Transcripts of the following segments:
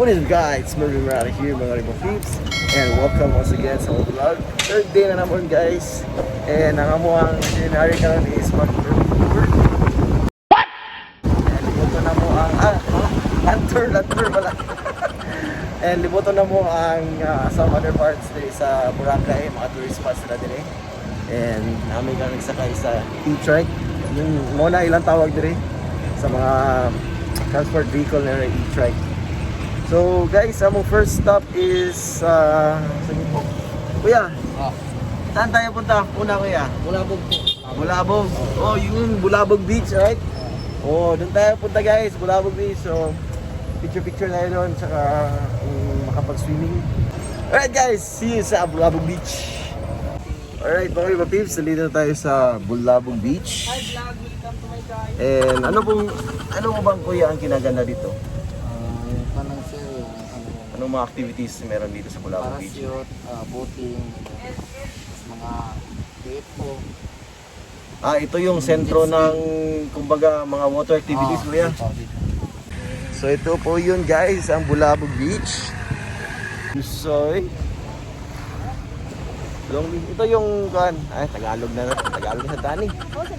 What is up, guys? Mervin Morales here, mga Ribo Peeps. And welcome once again sa among vlog. Third day na naman, guys. And ang among itinerary karon is mag-tour. What? And libuton na mo ang land tour, land tour pala. And libuton na mo ang some other parts diri sa Boracay, mga tourist spots na diri. And namin kami nagsakay sa e-trike. Yung mo na ilang tawag diri sa mga transport vehicle na e-trike. So guys, among first stop is sige po. Kuya, saan tayo punta? Una, kuya. Bulabog po. Bulabog. Oh, yun, Bulabog Beach, right? Oh, doon tayo punta, guys, Bulabog Beach. So, picture picture tayo doon tsaka makapag-swimming. Alright guys, see you sa Bulabog Beach. Alright, mga iba peeps, nandito na tayo sa Bulabog Beach. Hi vlog, welcome to my guys. And ano po bang, kuya, ang kinaganda dito? Kanang sir, yung ano, Anong mga activities meron dito sa Bulabog Beach? Parachute, boating, tapos mga PFO. Ah, ito yung sentro ng kumbaga mga water activities, kuya. Dito, dito. So ito po yun, guys, ang Bulabog Beach. Soy. Long Beach. Ito yung kan, ay, Tagalog na na, Tagalog na sa tani.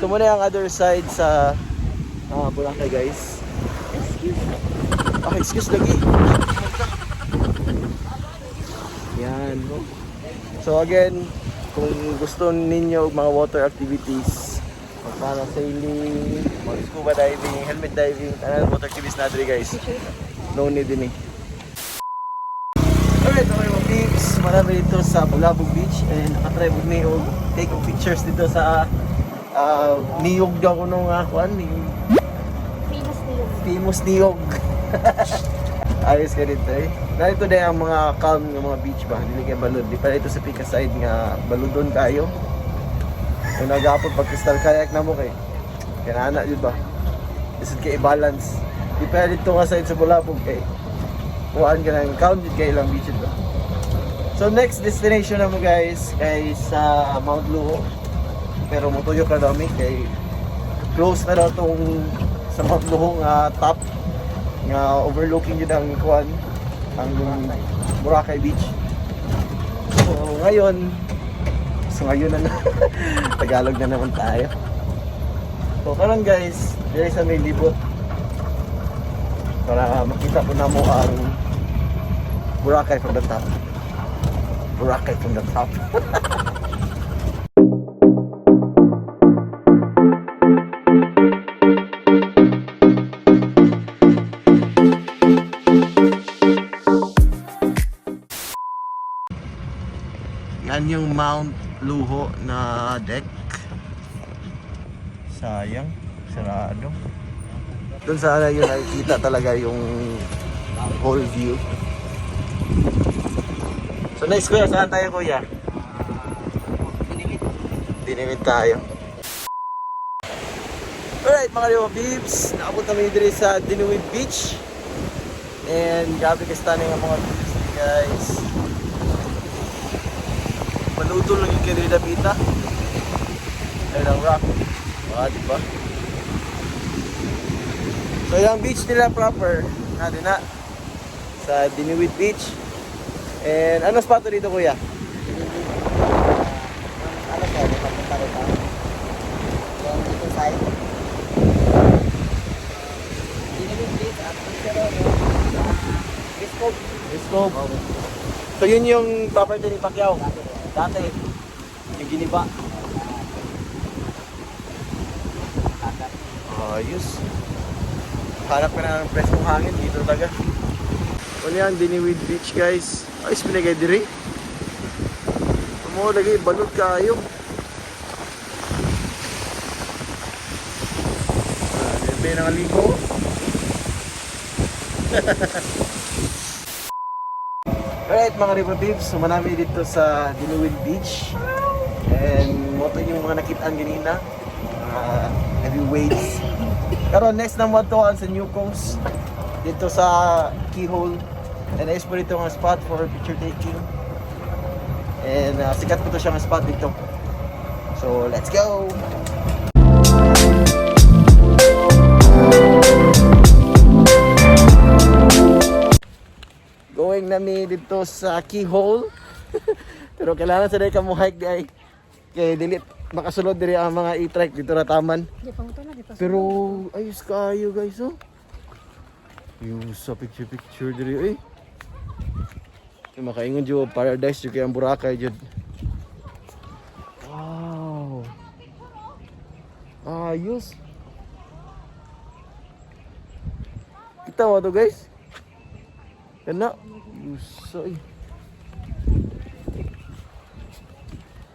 So muna yung other side sa Boracay, guys. Excuse me. Ah, excuse lagi. Yan. So again, kung gusto ninyo og mga water activities, mag parasailing, mag scuba diving, helmet diving, tanan water activities na diri, guys. No need din eh. Alright, okay mga peeps, marami dito sa Bulabog Beach and nakatry mo ni og take og pictures dito sa niyog daw kuno nga kuan, niyog. Famous niyog. Famous niyog. Ayos ka dito eh. Narito din ang mga calm nga mga beach ba. Dili kay balod. Di pa dito sa Pika side nga baludon kayo. Kung nagapod pag crystal kayak na mo kay. Kinana jud ba? Isod kay i-balance. Di pa dito nga side sa Bulabog kay kuhaan ka ng calm jud kay ilang beach ba. So next destination na mo, guys, kay sa Mount Luho. Pero motuyo ka dami kay close na daw tong sa Mount Luho nga top nga overlooking yun ang kuan, ang Boracay Beach. So ngayon na, Tagalog na naman tayo. So karon, guys, diri sa may libot para makita ko na mo ang Boracay from the top. Boracay from the top. Yan yung Mount Luho na deck. Sayang, sarado. Doon sana yun nakikita talaga yung whole view. So next, kuya, saan tayo, kuya? Diniwit tayo. Alright mga Riwa Peeps, naabot kami diri sa Diniwid Beach. And grabe ka stunning ang mga views diri, guys. Malutol lang yung kay diri dapita. Ayun ang rock. Ah, di ba? So yung beach nila proper, natin na sa Diniwid Beach. And ano spot to dito, kuya? Ano sir, papunta rito? Yung dito side. Diniwid Beach at pero Biscope. Biscope. So yun yung property ni Pacquiao. Dati. Yung giniba. Ayos. Hanap ka na ng preskong hangin dito talaga. Ano yan, Diniwid Beach, guys. Ayos pinagay diri. Tumo lagi balot kayo. Ah, libre ng aligo. Alright mga River Peeps, so manami dito sa Diniwid Beach. And mo to yung mga nakitaan ganina. Mga heavyweights. Pero next na mo to sa New Coast. Dito sa Keyhole. And ayos po dito ang spot for picture taking. And sikat po to siyang spot dito. So let's go! na mi dito sa Keyhole. Pero kailangan sa ka mo hike di ay. Kay dili makasulod diri ang mga e-trike dito ra taman. Di pa na, di pa. Pero ayos kayo, guys, oh. Yung sa picture picture diri eh. Kay makaingon jud paradise jud kay ang Boracay jud. Wow. Ayos. Kita mo to, guys. Kana. Yusa eh.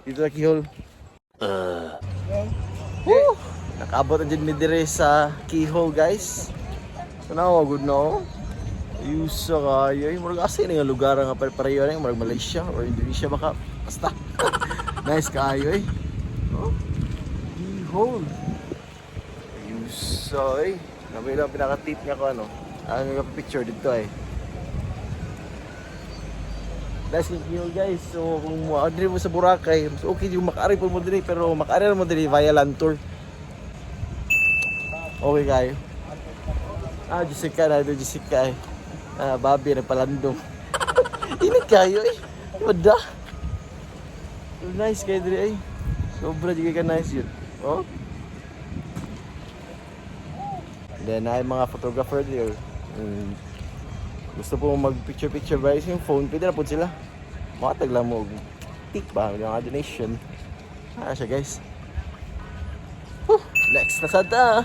Dito sa Keyhole. Woo! Nakaabot na dyan mi dire sa Keyhole, guys. Tanawa good no. Yusa kayo. Ay, murag asa ni nga lugar nga pare-pareho ni murag Malaysia or Indonesia baka. Basta. Nice kaayo eh. Oh. Keyhole. Yusa eh. Nami lang pinaka-tip niya ko ano. Ang nga picture dito eh. Nice yung Keyhole, guys. So kung mo mo sa Boracay, mas okay yung makaari po mo diri pero makaari mo diri via land tour. Okay kayo. Ah, Jessica na ito, Jessica eh. Ah, Bobby, nagpalandong. Init kayo eh. Wada. Nice kayo diri eh. Sobra di ka nice yun. Oh. Then ay mga photographer diri. Gusto po mag picture picture ba yung phone, pwede na po sila. Makatag lang mo og tik ba, yung mga donation. Ah, siya, guys. Whew, next na sa ta.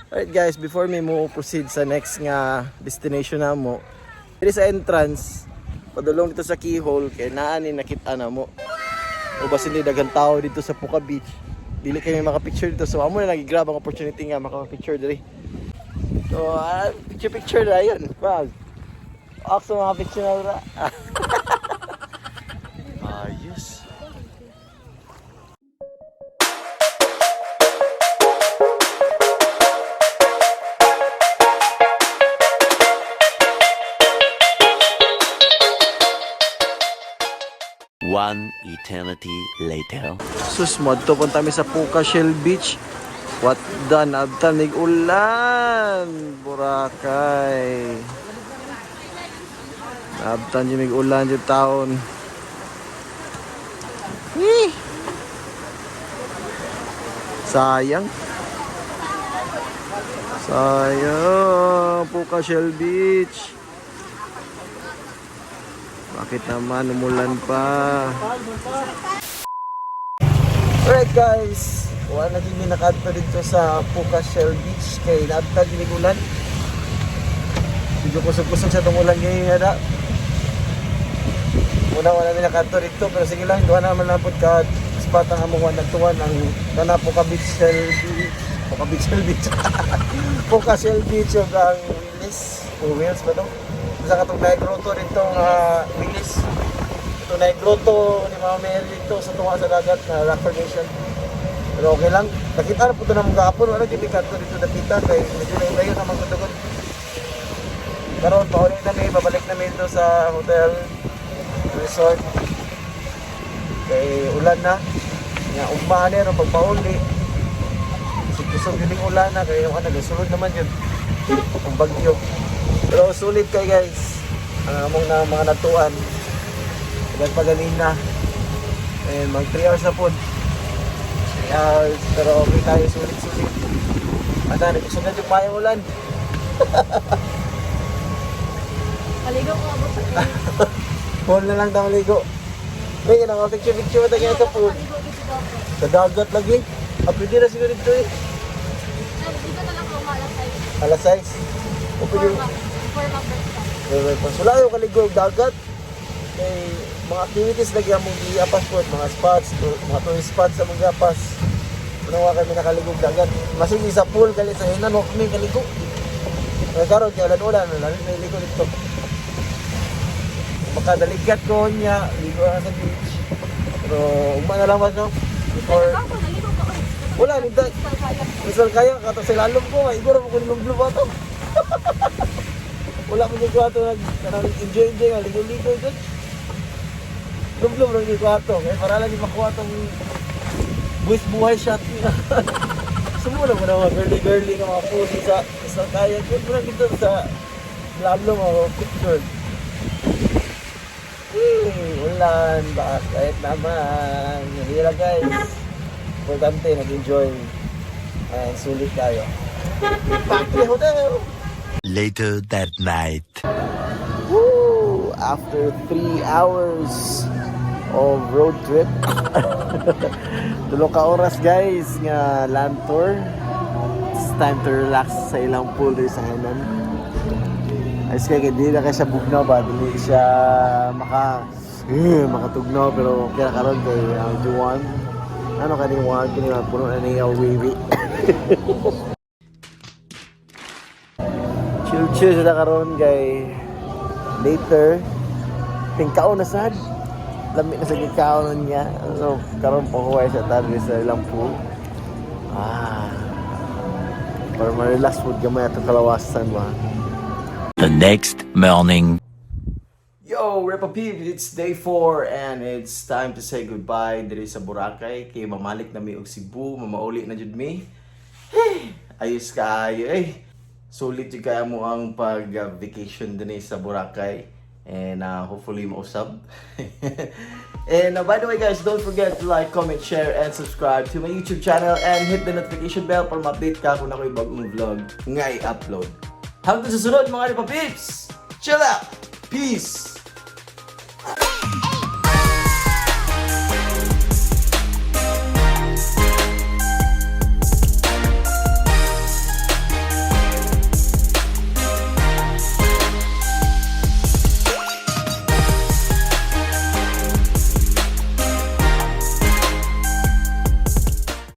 Alright guys, before me mo proceed sa next nga destination na mo, diri sa entrance, padulong dito sa Keyhole, kay naa ni nakita na mo. O basin di daghang tao dito sa Puka Beach. Dili kami maka-picture dito. So amo na lagi grab ang opportunity nga maka-picture diri. So picture picture na yun. Wag. Akso mga picture na ra. Ayos. One eternity later. Sus, modto punta mi sa Puka Shell Beach. What the nabtan mig ulan. Boracay. Nabtan jud mig ulan jud taon. Eh. Sayang. Sayang, Puka Shell Beach. Bakit naman umulan pa? Alright guys, wala na din nakadto dito sa Puka Shell Beach kay naabtag ni ulan. Medyo kusog-kusog sa tong ulan ngayon na. Una wala mi nakadto dito pero sige lang, duha naman napod ka spot ang among nagtuwan ang kana Puka Beach Shell Beach. Puka Beach Shell Beach. Puka Shell Beach ug ang Willis o Wheels ba to? Sa katong naigruto dito nga Willis. Ito na grotto ni Mama Mary dito sa tunga sa dagat na rock formation. Pero okay lang. Nakita na po ito ng mga gapon. Wala dito kanto dito nakita. Kay medyo na sa mga tugod. Karon pauli na mi, babalik na mi dito sa hotel resort. Kay ulan na. Nga ugma ni ron pagpauli. Kusog yun yung ulan na kay yung ano, sulod naman yun. Ang bagyo. Pero sulit kay guys. Ang among na mga natuan. Ulan pa ganina. And mag 3 hours na po. 3 hours. Pero okay tayo, sulit-sulit. Ata, nagkusunod yung mayang ulan. Maligo ko abot sa kayo. Pool na lang tayo maligo. May ganang picture-picture mo tayo sa pool. Maligo dito dapat. Sa dagat lagi. Ah, pwede na siguro dito eh. Dito na lang ako alas 6. Alas 6. O pwede. Before mag-breakfast. Breakfast. Wala yung kaligo og dagat. Kay mga activities lagi among giapas po, mga spots, mga tourist spots sa mga giapas. Ano nga kami nakaligo og dagat. Masigi sa pool kali sa hinan wa kami kaligo. Kaya karon kay ulan-ulan, lalo na ligo dito. Makadaligat ko niya, ligo na sa beach. Pero ugma na lang ba no? Before Ako, naligo ko. wala ni da. Misal kaya kato sa lalom ko, ay iguro mo ko nilumblum ato. Wala mo yung ato nag kanang enjoy enjoy nga ligo-ligo jud. Lumblum ra yung ato, kay para lang makuha tong buwis buhay shot niya. Sumuna mo na mga girly girly nga mga puso sa kaya jud mo dito sa lalom mga picture. Ulan, bakit naman? Hindi lang, guys. Importante, nag-enjoy. And sulit kayo. Back to the hotel! Later that night. Woo! After 3 hours of road trip, 3 ka oras, guys, nga land tour. It's time to relax sa ilang pool diri sa Henann. Ayos kay di na kay siya bugnaw ba, dili siya makatugnaw, pero kaya karon kay ang Juan. Ano kani Juan kini puno na niya wiwi. Chill chill sila karon kay later tingkaon na sad. Lami na sa gikaon niya. So karon pahuway sa tadri sa ilang pool. Ah. Para ma-relax pud gamay atong kalawasan ba. The next morning. Yo, Repa Peeps, it's day 4 and it's time to say goodbye diri sa Boracay kay mamalik na mi og Cebu, mamauli na jud mi. Hey, ayos kaayo eh. Sulit jud kaya mo ang pag-vacation dinhi sa Boracay and hopefully mausab. And by the way, guys, don't forget to like, comment, share, and subscribe to my YouTube channel and hit the notification bell para ma-update ka kung ako'y bagong vlog nga i-upload. Hanggang sa sunod, mga Repa Peeps! Chill out! Peace!